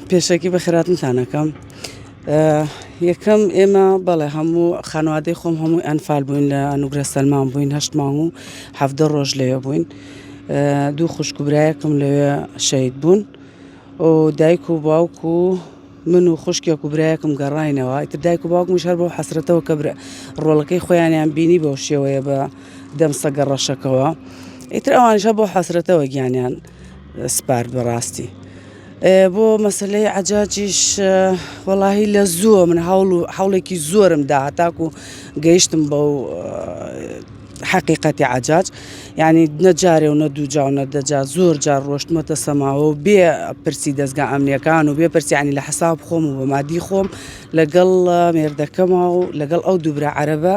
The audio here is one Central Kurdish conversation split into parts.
پێشەکی بەخێراتنتان ئەکەم. یەکەم ئێمە بەڵێ هەموو خانوادەی خۆم هەمووی ئەنفال بووین لە نوگرە سەلمان بووین هەشت مانگ و حەڤدە ڕۆژ لەوێ بووین دوو خوشک و برایەکم لەوێ شەهید بوون و دایک و باوک و من و خوشکێک و برایەکم گەڕاینەوە ئیتر دایک و باوکمیش هەر بەو حەسرەتەوە کە برا ڕۆڵەکەی خۆیانیان بینی بەو شێوەیە بە دەم سەگە ڕەشەکەوە ئیتر ئەوانیش هەر بەو حەسرەتەوە گیانیان سپارد بەڕاستی بۆ مەسلەی عەجاجیش وەڵاهی لە زووە من هەوڵ و هەوڵێکی زۆرم دا هەتاکو گەیشتم بەو حەقیقەتی عەجاج یعنی نە جارێ و نە دووجا و نە دەجا زۆر جار ڕۆشتمەتە سەماوە و بێ پرسی دەستگا ئەمنیەکان و بێ پرسیانی لە حساب خۆم و بە مادی خۆم لەگەڵ مێردەکەمە و لەگەڵ ئەو دووبرا عەرەبە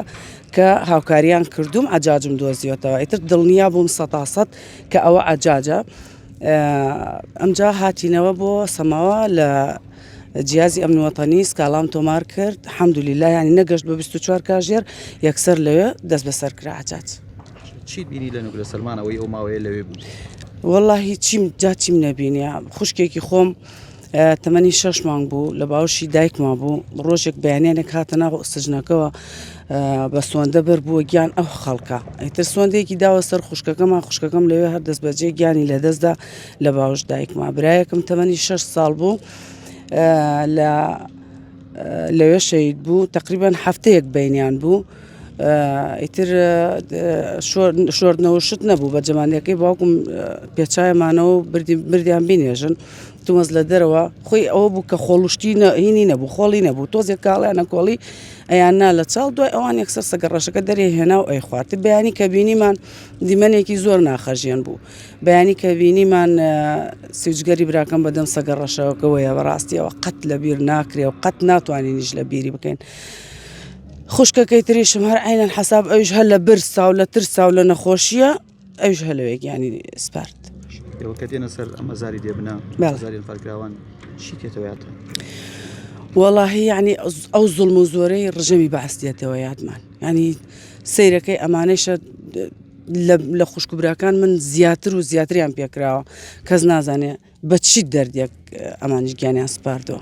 کە هاوکاریان کردوم عەجاجم دۆزیوەتەوە ئیتر دڵنیا بووم سەتا سەد کە ئەوە عەجاجە ئەمجا هاتینەوە بۆ سەماوە لە جیازی ئەمن وەتەنی سکاڵام تۆمار کرد حەمدولیلا ینی نەگەشت بە 24 کاژێر یەکسەر لەوێ دەست بەسەر کرا عەجاج. چیت بینی لە نوگرە سەلمان ئەوەی ئەو ماوەیە لەوێ بوو؟ وەڵاهی چیم جا چیم نەبینیە خوشکێکی خۆم تەمەنی شەش مانگ بوو لە باوەشی دایکما بوو ڕۆژێک بەیانیانێک هاتە ناو سجنەکەوە بە سۆندە بەر بووە گیان ئەو خەڵکە ئیتر سۆندێکی داوە سەر خوشکەکەمان خوشکەکەم لەوێ هەر دەست بەجێ گیانی لەدەستدا لە باوەش دایکما برایەکم تەمەنی شەش ساڵ بوو لە لەوێ شەید بوو تقریبان هەفتەیەک بینیان بوو ئیتر شۆردنەوە شت نەبوو بە جەمانەکەی باوکم پێچایمانەوە بردیان بینێژن تومەز لە دەرەوە خۆی ئەوە بوو کە خۆڵشتی هینی نەبوو خۆڵی نەبوو تۆزێک کاڵیانە کۆڵی ئەیان نا لە چاڵ دوای ئەوان یەکسەر سەگە ڕەشەکە دەرێ هێنا و ئەی خوارد بەیانی کە بینیمان دیمەنێکی زۆر ناخەژێن بوو بەیانی کە بینیمان سوچگەری براکەم بەدەم سەگە ڕەشەکەوەیە بەڕاستیەوە قەت لە بیر ناکرێ و قەت ناتوانینیش لە بیری بکەین. خوشکەکەی تریشم هەر عینەن حەساب ئەویش هەر لە برسا و لە ترسا و لە نەخۆشیە ئەویش هەر لەوێ گیانی سپارد. ئێوە کە دێنە سەر ئەم مەزاری دێبنە مەزاری ئەنفالکراوان چی دێتەوە یادتان؟ وەڵاهی یعنی ئەو زوڵم و زۆرەی ڕژێمی بەعس دێتەوە یادمان یعنی سەیرەکەی ئەمانەیشە لە خوشک و براکان من زیاتر و زیاتریان پێکراوە کەس نازانێ بە چی دەردێک ئەمانیش گیانیان سپاردووە.